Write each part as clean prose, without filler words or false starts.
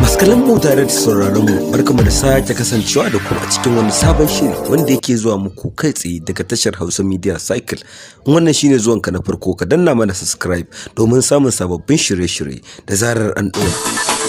Masu kallon mu tare da sauraron mu, barkamu da sake kasancewa da ku a cikin wani sabon shiri wanda yake zuwa muku kai tsaye daga tashar Hausa Media Cycle. In wannan shine zuwanka na farko, ka danna mana subscribe domin samun sababbin shirye-shirye da zarar an ɗora.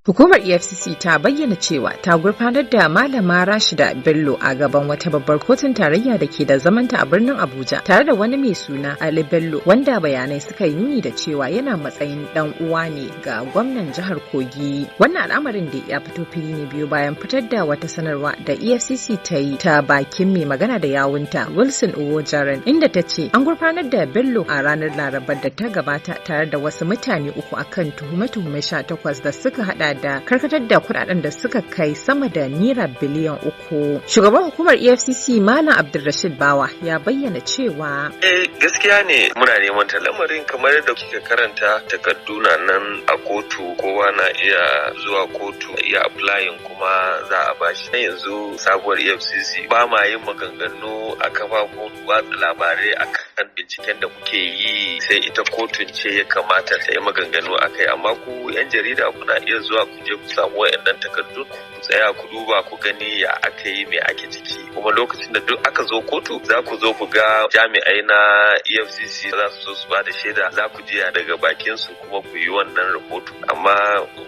Hukumar EFCC ta bayyana cewa ta gurfanar da Malama Rashida Bello a gaban wata babbar kotun tarayya da ke da zamanta a birnin Abuja tare da wani mai suna Ali Bello, wanda bayanai suka yi nuni da cewa yana matsayin dan uwa ne ga gwamnan jihar Kogi. Wannan al'amarin da ya fito fili ne biyu bayan fitar da wata sanarwa da EFCC ta yi ta bakin mai magana da yawunta Wilson Uwojaren, inda ta ce an gurfanar da Bello a ranar Larabar da ta gabata tare da wasu mutane uku akan tuhume-tuhume 18 da suka hada da karkatar da kudaden da suka kai sama da naira biliyan 3. Shugaban hukumar EFCC, Malam Abdulrashid Bawa, ya bayyana cewa Eh, gaskiya ne muna neman ta. Lamarin kamar yadda kika karanta, takardu na nan a kotu, kowa na iya zuwa kotu iya applying kuma za a bashi. Yanzu sabuwar EFCC ba ma yin maganganu a kafafun watsa labarai akan binciken da muke yi, sai ita kotun ce ya kamata ta yi maganganu a kai. Amma ku 'yan jarida kuna iya zuwa ku je ku samu wayannan takardun, ku tsaya ku duba ku gani ya aka yi, me ake ciki. Kuma lokacin da duk aka zo kotu, za ku zo ku ga jami'ai na EFCC za su zo su ba da shaida, za ku ji daga bakin su kuma ku yi wannan rahoto. Amma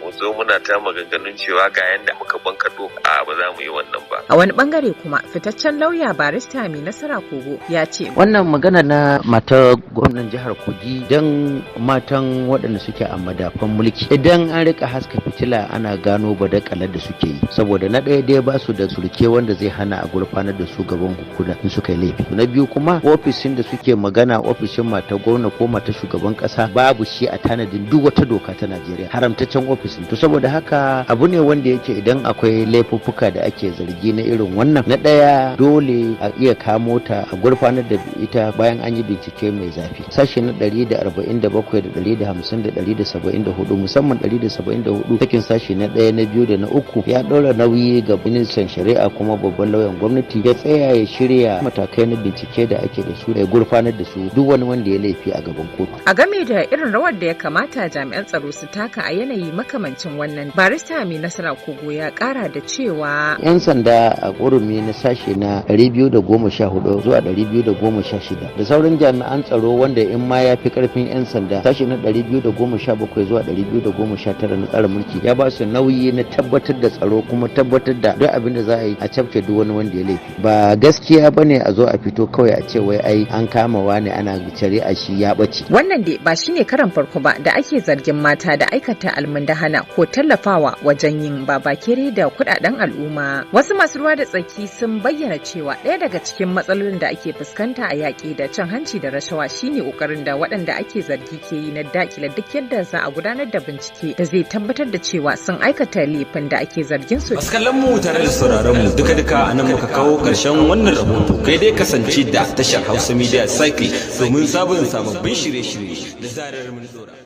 mu zo muna ta maganganun cewa ga yanda muka bankaɗo, a ba za mu yi wannan ba. A wani bangare kuma, fitaccen lauya Barista Mai Nasara Kogo ya ce Wannan magana na matar gwamnan jihar Kogi, don matan waɗanda suke a madafan mulki, idan an rika haska fitila ana gano badakalar da suke yi, saboda na ɗaya dai ba su da sulke wanda zai hana a gurfanar da su gaban hukuma in suka yi laifi. Na biyu kuma, ofishin da suke magana, ofishin matar gwamna ko matar shugaban ƙasa, babu shi a tanadin duk wata doka ta Najeriya, haramtaccen ofisin. To saboda haka abu ne wanda yake idan akwai laifuffuka da ake zargi na irin wannan, na ɗaya dole a iya kamo ta a gurfanar da ita bayan an yi bincike mai zafi. Sashe na 147 da 150 da 174, musamman 174 sakin sashe na ɗaya, na biyu da na uku, ya ɗora nauyi ga ministan shari'a kuma babban lauyan gwamnati ya tsaya ya shirya matakai na bincike da ake da su, ya gurfanar da su duk wani wanda ya laifi a gaban kotu. A game da irin rawar da ya kamata jami'an tsaro su taka a yanayi makamancin wannan, Barista Mai Nasara Kogo ya kara da cewa 'Yan sanda a ƙurumi na sashe na 214 zuwa 216 da sauran jami'an tsaro wanda in ma ya fi karfin 'yan sanda, sashe na 217 zuwa 219 na tsarin mulki ya ba su nauyi na tabbatar da tsaro, kuma tabbatar da duk abin da za a yi a cafke duk wani wanda ya laifi. Ba gaskiya bane a zo a fito kawai a ce wai ai an kama wani ana shari'a shi ya bace. Wannan dai ba shine karan farko ba da ake zargin mata da aikata almundahana ko tallafawa wajen yin babakere da kudaden al'umma. Wasu masu ruwa da tsaki sun bayyana cewa ɗaya daga cikin matsalolin da ake fuskanta a yaƙi da cin hanci da rashawa shine ƙoƙarin da waɗanda ake zargi ke yi na dakile duk yadda za a gudanar da bincike da zai tabbatar da cewa sun aikata laifin da ake zargin su. Masu kallon mu tare da sauraron mu, duka duka a nan muka kawo ƙarshen wannan rahoto. Kai dai kasance da tashar Hausa Media Cycle domin sabon sababbin shirye-shirye da zarar mun dora.